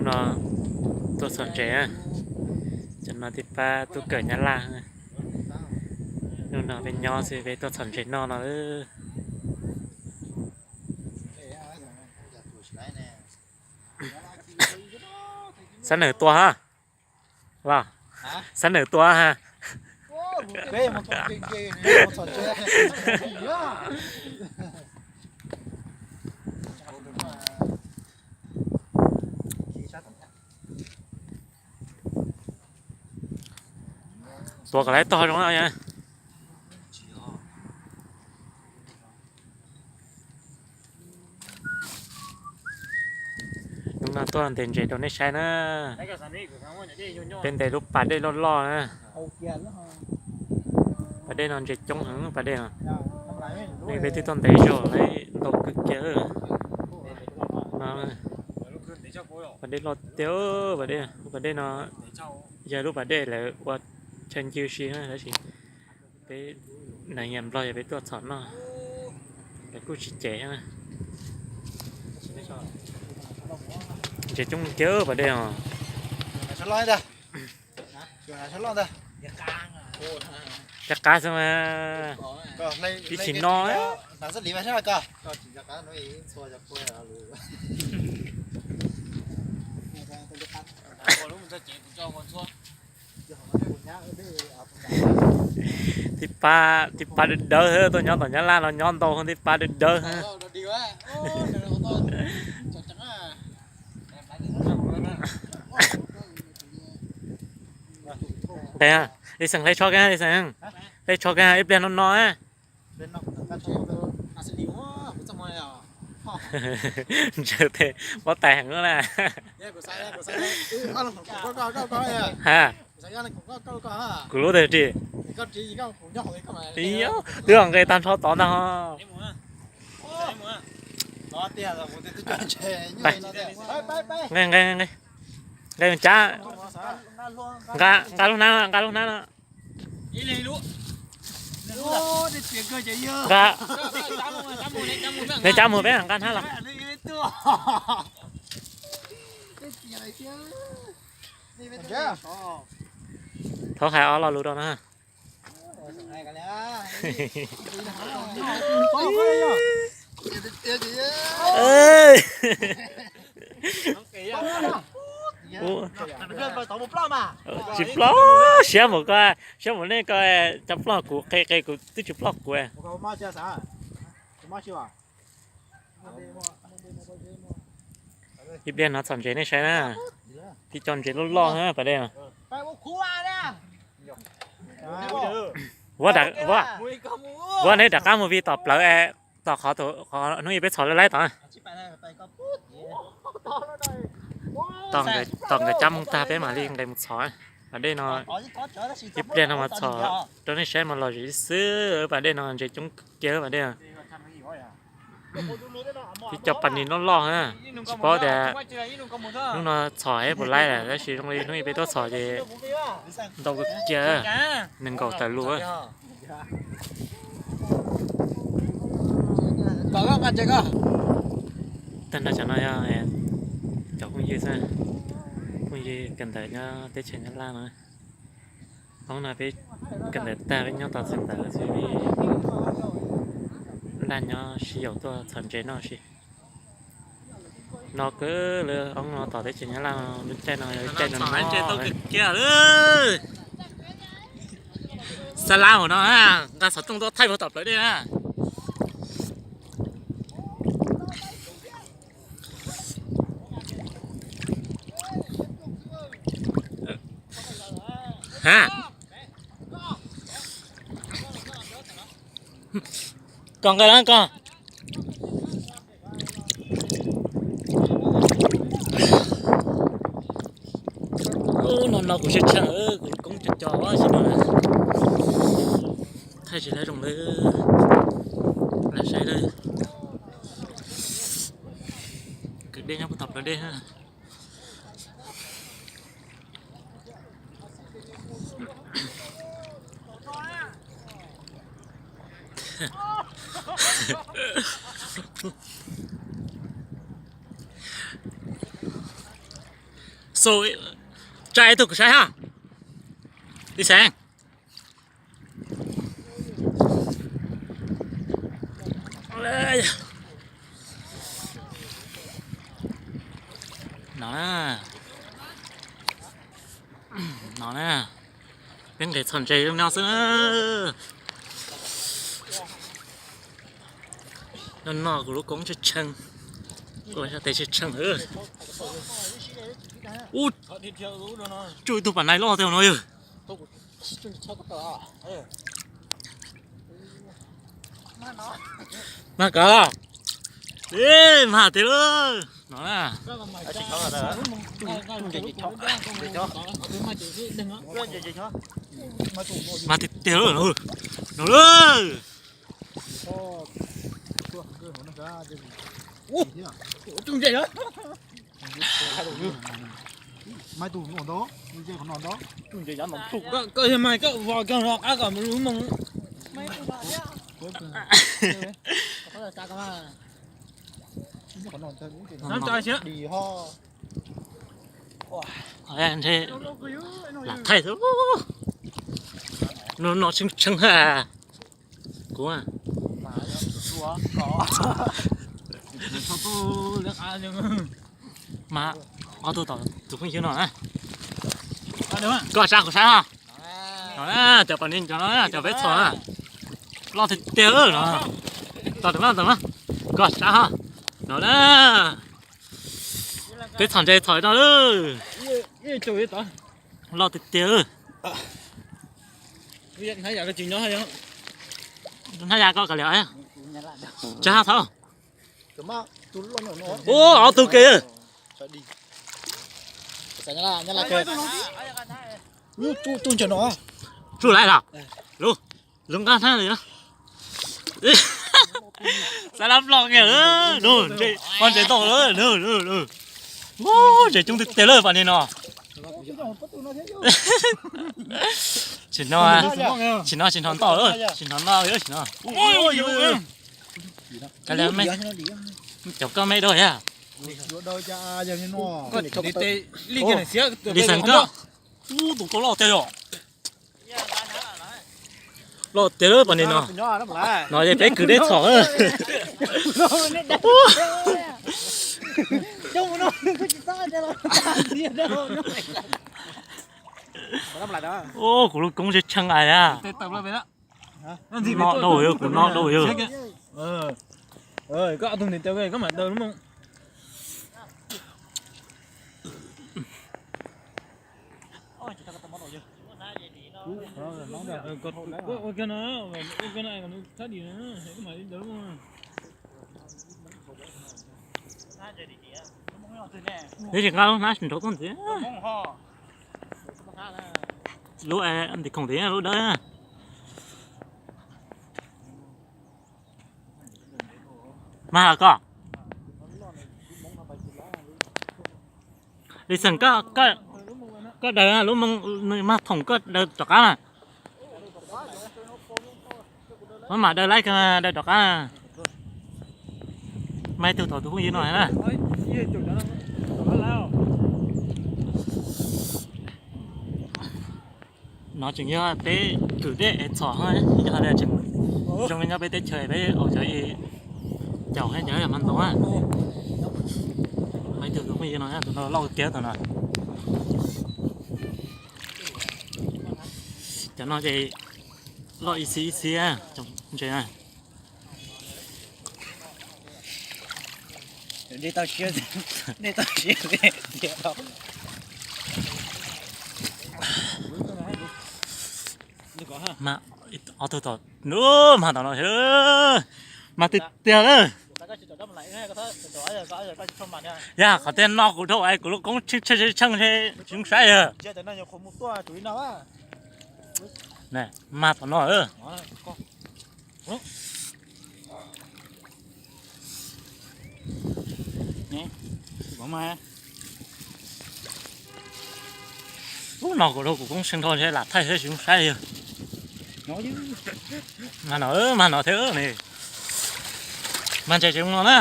No tuaj txhom ntses, cov no tij pab tub kawm Nyab Laj. Hnub no peb nyob xwb peb tuaj txhom ntses noj no. Xab nawm tua ha. Xab nawm tua ha. Tua kom lawv tog zoo na. Hnub no tuaj ntes ntses rau nej saib na. Peb ntes lub pas dej loj loj na. Pas dej no ntses coob heev pas dej no. Nej peb twb tuaj ntes zaug lawm ntau kawg kiag. Pas dej loj tiag, pas dej, pas dej no yog lub pas dej lawv ua chaw ncw si na tab sis peb neeg Nplog yog peb tuaj txhom noj, lawv kuj tsis cem thiab na. Ntses coob kiag pas dej os. Cov qab xwb mas ib tsis no. Tij pab, tij pab dawb dawb, tuaj nyob tom Nyab Laj no nyob ntau tij pab dawb dawb. Nqe, ib xeem hleb tsho kiag, ib xeem hleb tsho kiag ib pliag no no. Ntsawg tes pob tais heev na. Ha, kuv lub twg ris? Twb nqe tag nrho tod ntag ho. Nqe, nqe, nqe, nqe, nqa lub hnab, nqa lub hnab no. Nqa, neb cab mus peb nqa hnab los. Thaub hais ob lo lus rau na. Tsis ploj, siab mus koj, siab mus nej ko, cov ploj kuv qe qe kuv twb tsis ploj kuv. Ib pliag no txhom ntses nej saib na, tib co ntses loj loj na pas dej no. Vuab neb rov qab mus vij tom plawv, tom qhov hnub ib peb txhom laib laib tod. Tom nkawd cab moo tag peb mam li nqes mus txhom. Pas dej no ib pliag no mas txhom rau nej saib mas lom zem xwb, pas dej no ntses coob kiag pas dej no. Tib co pas nis loj loj, tsis paub tias hnub no txhom es puas laib lawm tab sis zoo li hnub ib peb tuaj txhom ces ntau kawg kiag, nees nkaum tawm lus. Tag nrho cov no yog cov phooj ywg xwb, phooj ywg kawm ntawv nyob teb chaws Nyab Laj no. Hnub no peb kawm ntawv tag peb nyob tos txiv ntawv xwb, peb nraj nyob sib yaum tuaj txhom ntses noj si. No kawg li, hnub no tom teb chaws Nyab Laj no lub caij no yog lub caij no no. Xa lab hauv no, nqa xov tooj tuaj thaij puag tom plawv dej na. Ha, koj nqa los koj. Ub, no no kuv siab tshaj, kuv koob co co sim no na. Thaij tsis tau zoo li. Lam saib lawm. Kwv dej nyob puag tom plawv dej na. Xu, tsa ib tug kuv saib ha. Ib xeem. No na. No na. Peb nqis txhom ntses zoo no xwb na. No no kuv lub koob tshee tshee. Kuv tes tshee tshee. Ub, tsuj ib tug pam nai loj tiag no yog. Mas kov. Ib mas tiag lawm no na. Mas tiag tiag lawm no lawm. Koj yog mas koj vos koj no qab kom lub moo. Ntshe lam thaij xwb. No no tshee tshee ha. Kuv mas ob tug tom tus phooj ywg no na. Koj sab kuv sab no. Cov pom ni cov no cov peb txhom na. Loj tiag tiag no. Tom tom tom. Koj sab ha. No na. Peb txhom ntses txhom no lawm. Loj tiag tiag. Hnab ya koj kav liam. Tsa ha thaub. Ub, ob tug ke. Tsuj laim los. Lub, lub nqaj hnab li. Xav lab loj kiag lawm. Poj ntses tau lawm. Ub, ntses coob tiag tiag lawm pom ni no. Tsis no, tsis no tsis hnov ntau, tsis hnov no tsis no. Kav liam, cov koj me dua yog. Li xeem koj. Ub, tus koj loj tiag yom. Loj tiag lawm pom ni no. No ces peb kwv dej txhom. Ub, kuv lub koob tshee tshee ais a. Noj dau yog, kuv noj dau yog. Twb tsis nqa lub hnab nrov koj ntxiv. Lub nti khoom ntxiv lub dawb. Mas koj, Li Xeem, koj daws lub moo, nws mag thoom koj daws rov qab na. Maj mam daws laib kawg, daws rov qab. Mas ib tug thaum tus phooj ywg no na. No tseem yog peb kwv dej es txhom, yog tias tseem zoo li nyob peb teb chaws peb ua cov caum thiab cov mas ntoo na. Mas ib tug tus phooj ywg no, tus no loj tiag tus no. Cov no ces loj ib xib ib xib ntses na. Mas ob tug tom, mas tom no, mas tiag tiag lawm. Yog qhov tiag no kuv dhau es kuv lub koob tshee tshee tshee tshee tsis zoo saib yog. Mas tom no. Ub, no kuv dhau kuv koob tshee dhau ntshe lam thaij thiab tsis zoo saib li. Mas no, mas no thiab ne. Mas ntses tsis zoo no na.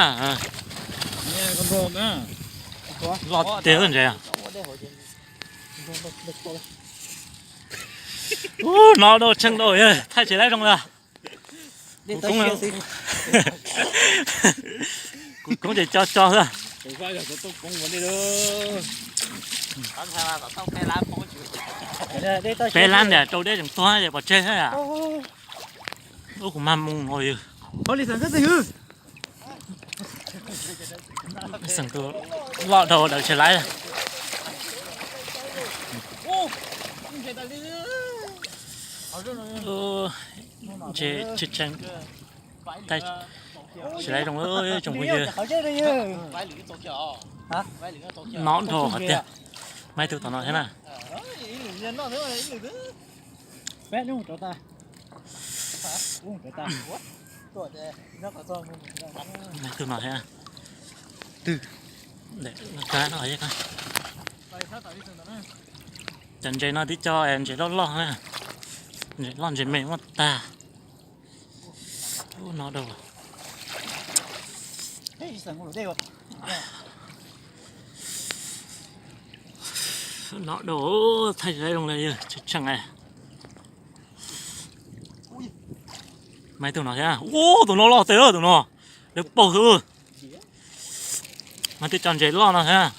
Loj tiag ntses. Ub, no dau tsheej dau, thaij tsis laib zoo li. Kuv koob, kuv koob ces co co xwb. Peb lab ntiag rau deb tseem tuag ces pov tseg thiab. Ub, kuv mag mus no yog. Xeem tus loj dhau daws tsis laib. Ntses tshee tshee, tsis laib zoo tsoom phooj ywg. No dhau hov tiag. Maiv tug tom no thiab na. Maiv tug no thiab. Cov ntses no tib co ntses loj loj na. Ntses loj ntses me muab tag. Ub, no dau. No dau, thaij tsis laib zoo li, tshee tshee. Maiv tug no thiab. Ub, tus no loj tiag tus no. Lawv paug xwb. Maiv tug cov ntses loj no thiab.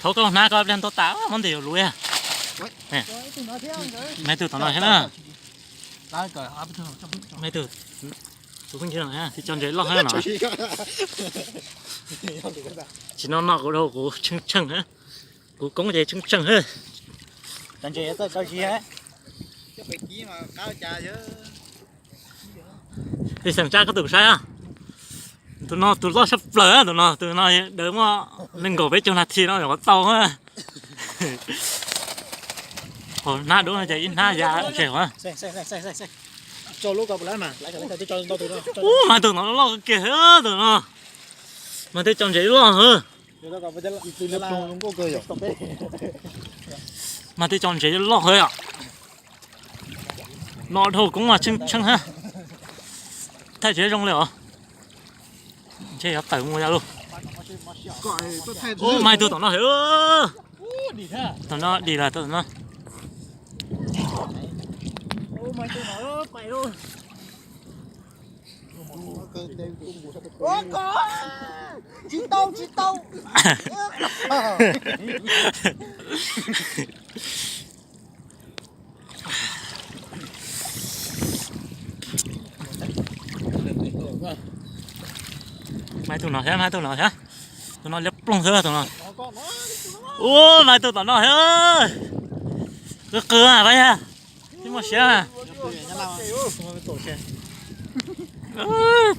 Thov koj hnab koj pliag ntuj tas muab ntim yuav luv. Maiv tug tom no thiab na. Maiv tug, tus phooj ywg no thiab, tib co ntses loj thiab no. Tsis no no kuv dhau kuv tshee tshee, kuv koob ces tshee tshee. Ib xeem tsa koj tus saib, tus no tus loj tshaj plaws, tus no tus no daws muaj nees nkaum peb caug nas this no yuav tau. Hauv hnab dub no ces ib hnab ya ntses. Ub, mas tus no loj kiag tus no. Mas twb cov ntses loj hwv. Mas twb cov ntses loj hwv yom. No dhau koob mas tshee tshee hab. Thaij tsis zoo li os. Ntshe yuav tawm mus yog lug. Ub, mas ib tug tom no hwv. Tom no dim lawm tom no. Tsis tau, tsis tau. Mas tus no thiab, mas tus no thiab. Tus no liab ploog xwb tus no. Ub, mas tus tom no thiab. Qw qw mas pab yag. Tsis muaj siab.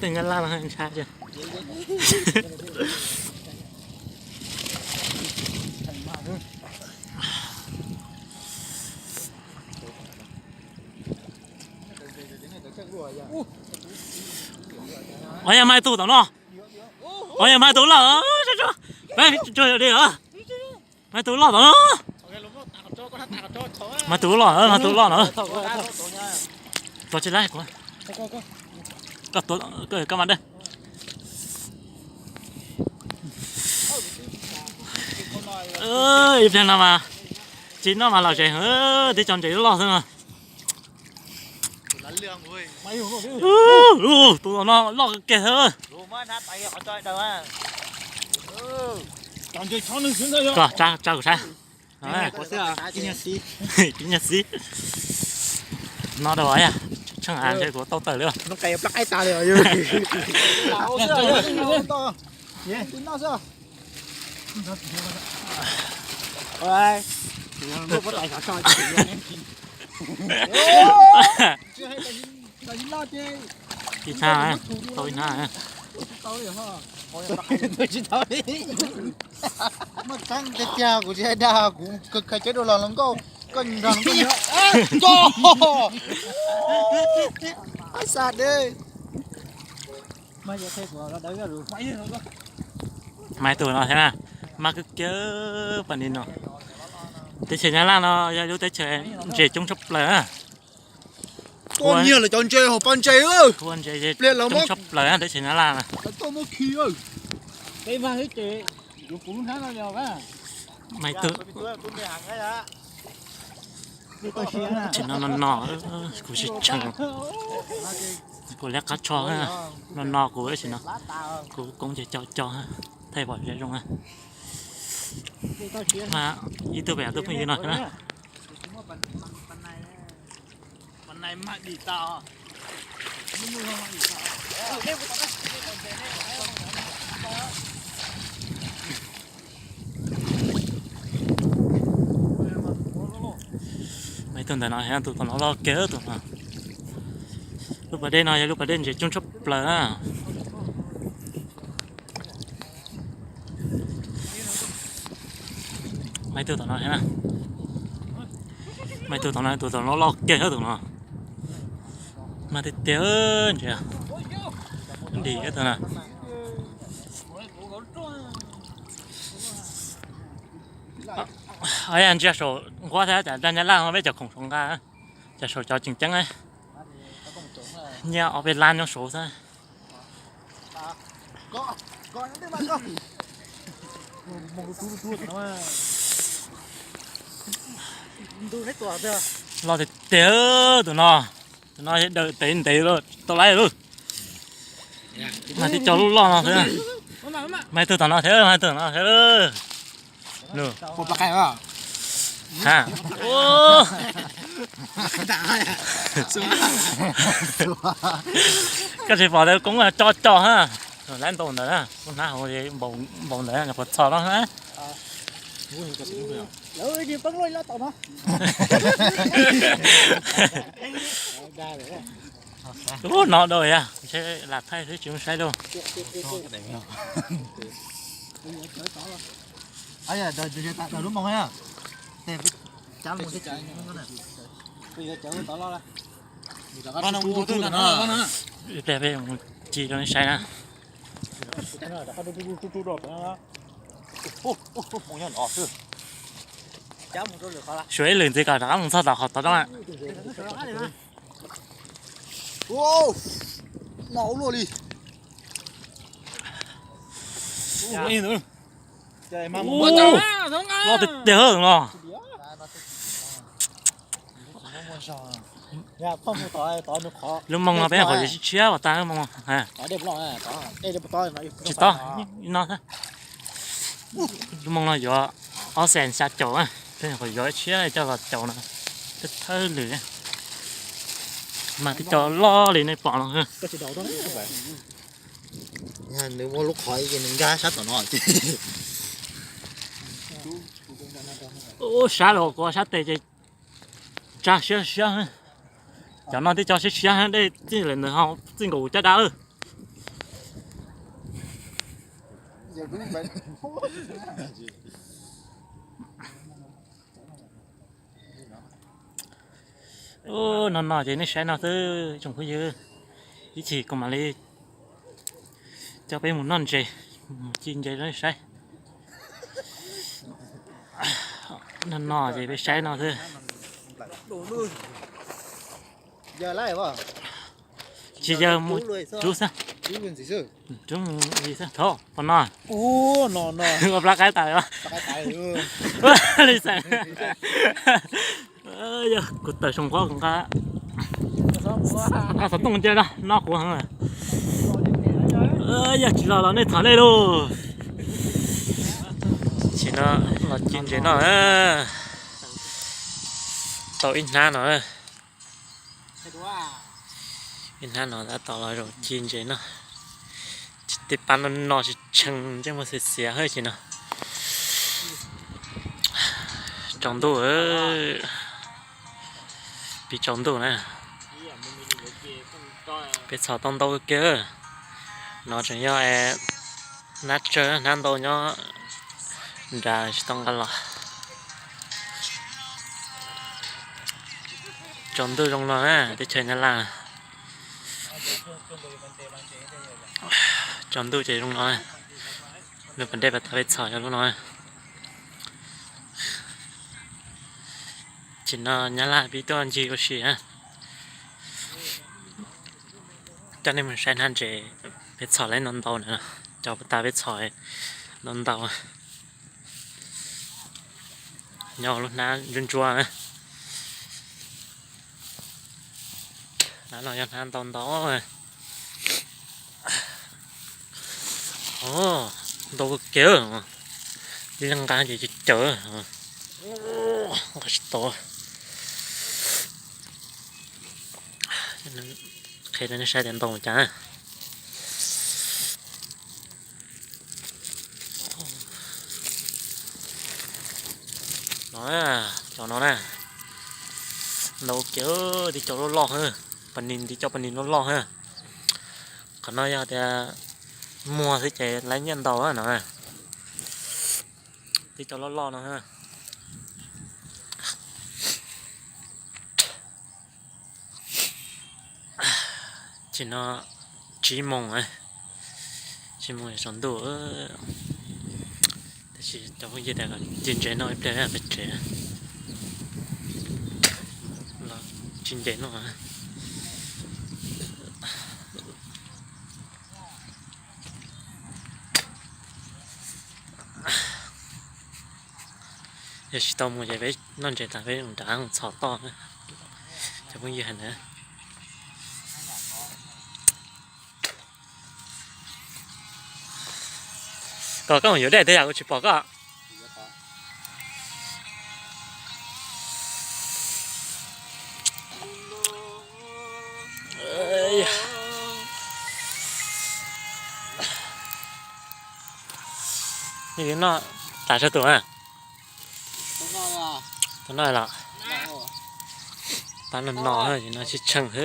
Tus nyab laj no ntshai. Ua yog mas tus tom no. Ua yog mas tus loj. Peb tsuag li os. Mas tus loj tom no. Mas tus loj, mas tus loj no. Tuav tsis laib kuv. Koj mas dej. Ib pliag no mas tsis noj mas lom zem, twb cov ntses loj xwb no. Tus no loj kiag xwb. Tsa kuv saib. Tib nyuag xib. No dau yog tsheej av ntshe kuv tau tawm li. Ib hnab, tau ib hnab. Muaj tseeb tiag tiag, kuv tsis hais dag, kuv khaws cawv dua los hluas nkauj, koj nrog hluas nkauj nyob. Ab, xa de. Mas tus no thiab na, mas kawg kiag pam ni no. Teb chaws Nyab Laj no yog lub teb chaws ntses coob tshaj plaws na. Koj nyiag lawv cov ntses hauv pas ntses. Pliag lawv coob tshaj plaws na teb chaws Nyab Laj na. Lawv tuaj muab khi. Peb mag ib ces yuav puv lub hnab no li os. Maiv twg. Tsis no no no, kuv tsis tshee. Kuv liab qab tsho, no no kuv tsis no. Kuv koob ces co co, thaij pom ze zoo. Mas ib tug pem tus phooj ywg no na. Mas tus ntawm no, tus tom no loj kiag tus no. Lub pas dej no yog lub pas dej ntses coob tshaj plaws na. Mas tus tom no, mas tus tom no, tus tom no loj kiag thiab tus no. Mas tiag tiag ntses, dim tus no. Ntsia saum nquab thiab, cas dag nyab laj peb cov khoom saum nqa, cas saum cov tseem ceeb, nyiaj ob peb lab nyob saud xwb. Loj tiag tiag tus no, tus no dawm tev ntev tau laib lawm. Mas tib co loj loj no xwb. Mas tus tom no thiab, mas tus tom no thiab. Koj tsis pom tias koob co co ha. Lab ntaus ntawd na, kuv hnab hauv npaum ntawd nyuam qhuav txhos no na. Ub, no dau yag, lam thaij xwb tsis zoo saib dau. Peb mus ci rau nej saib na. Suav ib lwm ntxiv kom rov qab mus txog tom qhov tod. No ua luaj li. Loj tiag tiag no. Lub moo no peb nyuam qhuav yuav tshiab tshiab uas tag lub moo. Tsis tob, no xwb. Lub moo no yuav ob xees xya caum, peb nyuam qhuav yuav tshiab coj los caum no. Thawj lwm, mas tib co loj li nej pom no. Nws muaj lub qhov nws nkag sab tom no. Ub, sab los kuv sab tes ces tsag siab siab. Cov no tib co siab siab, dej txij lawm ntawd ho txij nkaus caj dab lawm. Ub, no no ces nej saib no xwb tsoom phooj ywg, ib chim kuv mam li coj peb mus noj ntses, mus ci ntses rau nej saib. No no ces peb saib no xwb. Tsis yog, mus rub xwb. Rub mus li xwb, thaum no ua plab qaib tas li. Li xeem, yog kuv tawm zoo nquab kuv nqa xov tooj cia no no kuv heev. Yog tsis los los nej thov nej lauj. Tsis no los ci ntses noj. Tau ib hnab no, ib hnab no tab tom los zaum ci ntses noj. Tej pab no no tsis tshee, ntsej muag xiav xiav hwb ces no. Tsaus ntuj, pib tsaus ntuj na. Peb txhom tau ntau kawg kiag. No tseem yog hnab tsawg, hnab ntau nyob nrad tsis tau nqa los. Tsaus ntuj zoo no na teb chaws Nyab Laj. Tsaus ntuj ces zoo no. Lub pas dej pas tas peb txhom yog lub no. Ces no Nyab Laj pib tuaj ncig ua si na. Coj nej mus saib hnab ntses peb txhom lawm ntau ntau na. Cov pas tas peb txhom ntau ntau. Nyob lub hnab ntsuab ntsuab. Hnab no yog hnab ntau ntau. Ntau kawg kiag. Li nqa ces caws, nqa tsis tau. Qhia rau nej saib tias ntau cas. No, cov no na, ntau kiag, tib co loj loj, pas nis, tib co pas nis loj loj. Qhov no yog tias muag xwb ces lawv nyiaj ntau no. Tib co loj loj no. Tam sim no tsib moos, tsib moos tsaus ntuj, tab sis cov phooj ywg tias cia ntses noj ib pliag pem tsev, los tsis ntses noj. Yog tsis tau mus ces peb noj ntses tas peb nrad txhos toj, cov phooj ywg hais ntawd. Koj, koj mus yuav dej twg yam kuv tsis pom koj. Noj tas tsawg tus na? Tus no los pab no no, no sib tsheej hwb.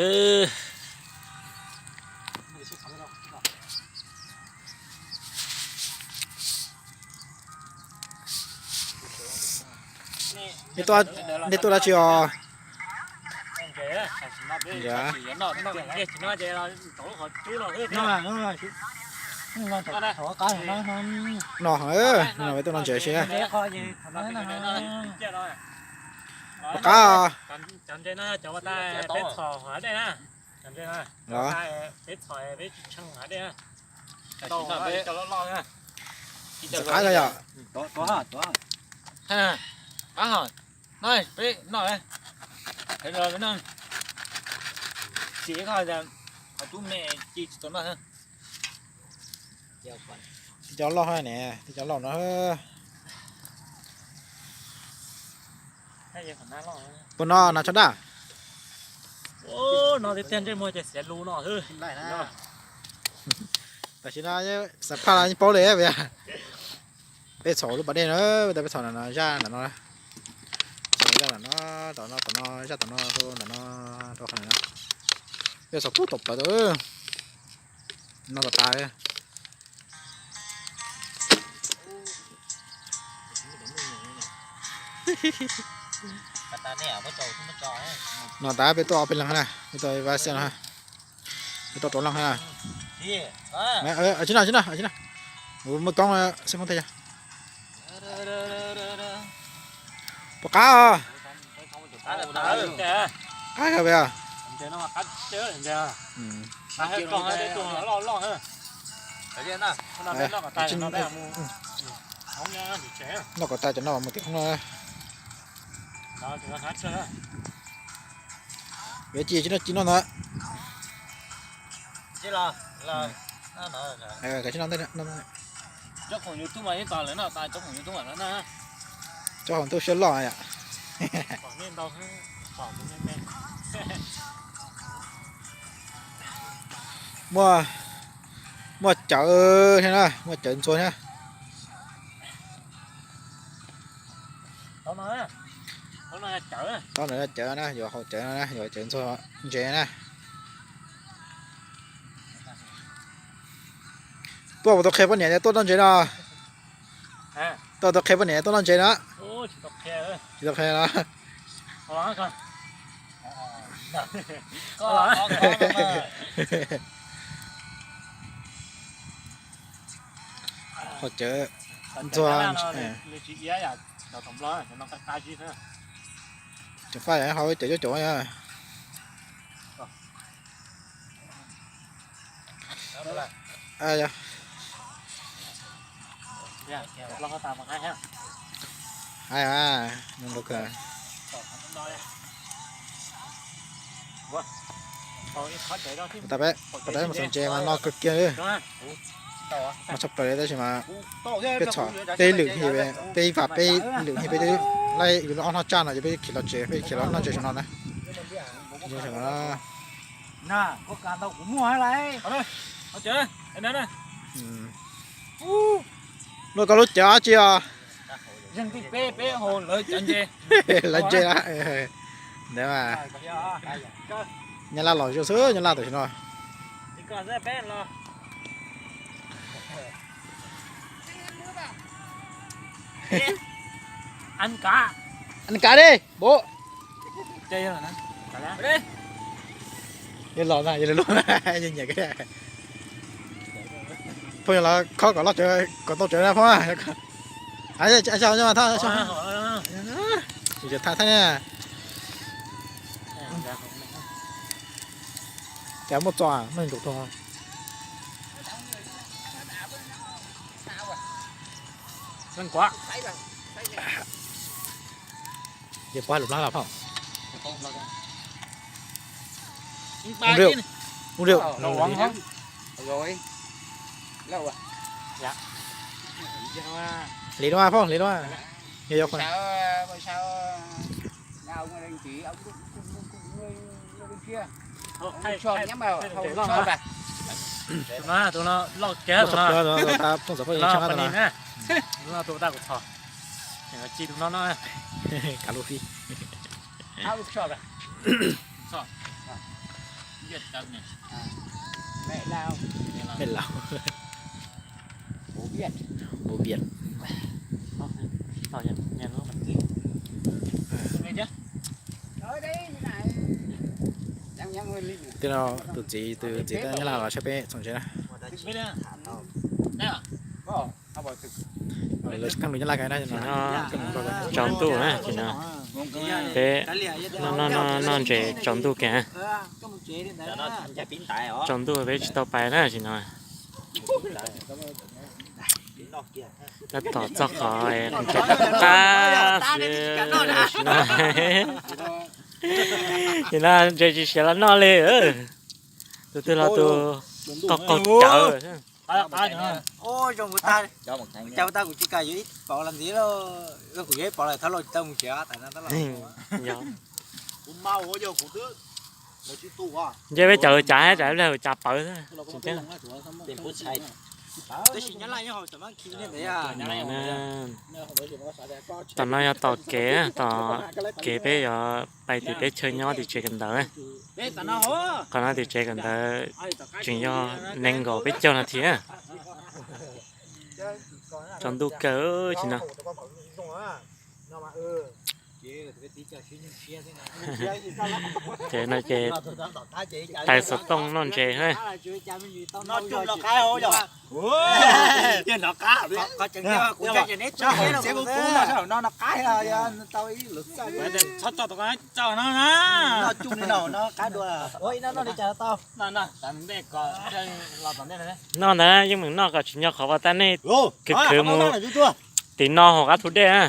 Nej tuaj dab tsi os? No, no peb tuaj noj ntses si na. Pom qab. Qab yom. Qab, no peb noj, no, tsis, qhov tub me ci tsis tau noj. Tib co loj ne, tib co loj no. Puas no, no tshaj daj. No tiag tiag ntsej muag ces xiav lus no xwb. Tam sim no xam phaj los yeej paub li. Peb txhom lub pas dej no, peb txhom ntawm no, zaj ntawm no, txhom zaj ntawm no, tom no, tom no, zaj tom no, rau ntawm no, rau qhov ntawm no. Peb txhom pub tom plawv tau. No kom tas. No tas peb tuaj ob peb leeg na, peb tuaj ib pab xiab no, peb tuaj rau leej na. Tsis no, tsis no, tsis no. Muaj koob xeeb koob tag. Puas qab os? Qab kawg peb os. Noj kom tas cov no mus tim hoob no. Yuav ci tsis noj ci noj ntawd. Tsob hauv ntuj siab loj yom. Muaj, muaj cawv thiab na, muaj cawv ntxuag thiab. Tau ntawm cawv na, yuav hau cawv no na, yuav cawv ntxuag ntses na. Tuaj mus tau qhia poj niam tias tuaj noj ntses no. Tuaj tau qhia poj niam tuaj noj ntses no. Tsis tau qhia no. Hau cawv ntxuag. Cov faj hau cawv cuab caum. Hais mas, tas peb, pas tas peb mus txog ntses mas no kawg kiag li. Mas tshaj plaws li tab sis mas peb txhom peb lwm, peb vam peb lwm, peb twb laij yus ob hnub tsaj no ces peb khiav los tsev, peb khiav los noj ntses saum no na. Ntses saum no. Luaj koj lub cawv dab tsi os? Lawv ntses na. Ntawd mas Nyab Laj los zoo xwb, Nyab Laj tam sim no. Kav li, npawg. Yog los na, yog los na, nyiam nyiam. Phooj ywg los khob kom loj, kom tau tsawv na phooj. Thaij thaij na. Cas muaj txo, muaj ntsaum tuag. Ces pab lus plab los phauj. Ub rượu, ub rượu. Hliv dua phauj, hliv dua. Yog yog. Kav lub fib. Mej laus. Hmoob Viaj. Tej no tus txiv, tus txiv Nyab Laj los saib peb txhoov ntses na. Lawv tsis kheej lus Nyab Laj kiag na. Tsaus ntuj na, ces no peb noj ntses tsaus ntuj kiag. Tsaus ntuj peb tsis tau pais na, ces no tab tom txog qhov qab qab xwb no. Ces no ntses tsis siav los noj li. Tus twg los tus qaug qaug cawv. Cas ua tag kuv tsis kam yuav ib pov los ntxiv, kuv yuav ib pov lawm thawj lauj, tsis tau mus tsev tas no. Nce peb cov cas, cas pawv. Tab sis Nyab Laj nyob hauv, tom no yog tom kev, tom kev peb yuav pais tim peb chaw nyob tim tsev kawm ntawv. Qhov no tim tsev kawm ntawv tseem yog nees nkaum peb caug nas this. Tsaus ntuj kawg tsis no. Ces no ces tais xov tooj noj ntses. Txhob tso tom no na. Noj ntawd yeej meem noj kom tsis nco qhov uas tab nej khwv khwv mus tim no hauv qab thu dej na.